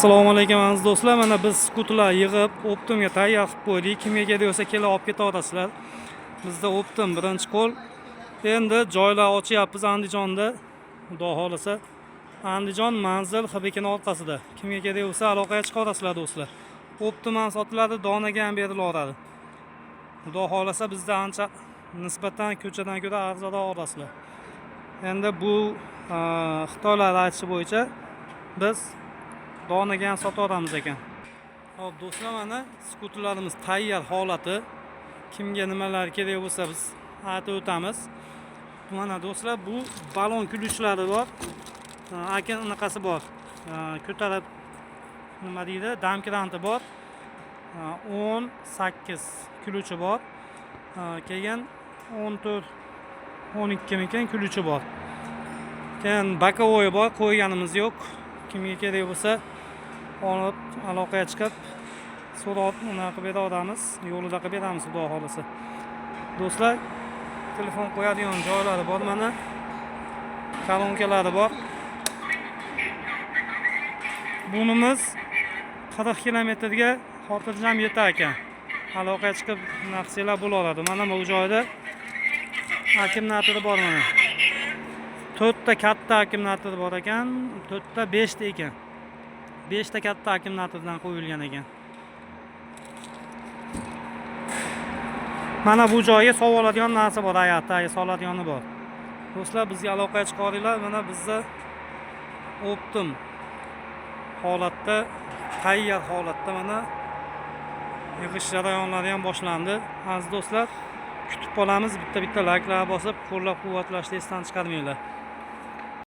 Assalomu alaykum, aziz do'stlar. Mana biz skuterlar yig'ib, оптом ga tayyor qilib qo'ydik. Kimga kerak bo'lsa, kelib olib ketaverasizlar. Bizda оптом, birinchi qo'l. Endi joylar ochyapmiz Andijonda. Xudo xohlasa. Andijon, manzil HBKni orqasida. Kimga kerak bo'lsa, aloqaga chiqaverasizlar, do'stlar. Оптом ham sotiladi, donaga ham berilaveradi. Xudo xohlasa, bizda ancha nisbatan ko'chadan ko'ra arzonroq olasizlar. Endi bu xitoylar aytishi bo'yicha biz donaga ham sotaveramiz ekan. Hop, do'stlar, mana skuterlarimiz tayyor holati. Kimga nimalar kerak bo'lsa, biz aytib o'tamiz. Mana, do'stlar, bu balon ключ lari bor. Aka, unaqasi bor. Ko'tarib, nima deydi, домкрат i bor. 18 ключ i bor. Keyin 14, 12 mikan ключ i bor. Keyin боковой bor, qo'yganimiz yo'q. Kimga kerak bo'lsa, olib, aloqaga chiqib, so'rab, unaqa qilib beraveramiz, yo'lida qilib beramiz, xudo xohlasa. Do'stlar, telefon qo'yadigan joylari bor, mana kolonkalari bor. Bunimiz 40 kilometrga xotirjam yetar ekan. Aloqaga chiqib naqsanglar bo'laveradi. Mana bu joyda akkumulyatori bor, mana to'rtta katta akkumulyator bor ekan, to'rtta, beshta ekan, beshta katta akkumulyatordan qo'yilgan ekan. Mana bu joyga solib oladigan narsa bor, ayoq tagiga soladigani bor. Do'stlar, bizga aloqaga chiqaveringlar. Mana bizda оптом holatda, tayyor holatda, mana yig'ish jarayonlari ham boshlandi. Aziz do'stlar, kutib qolamiz. Bitta bitta layklar bosib, qo'llab quvvatlashni esdan chiqarmanglar.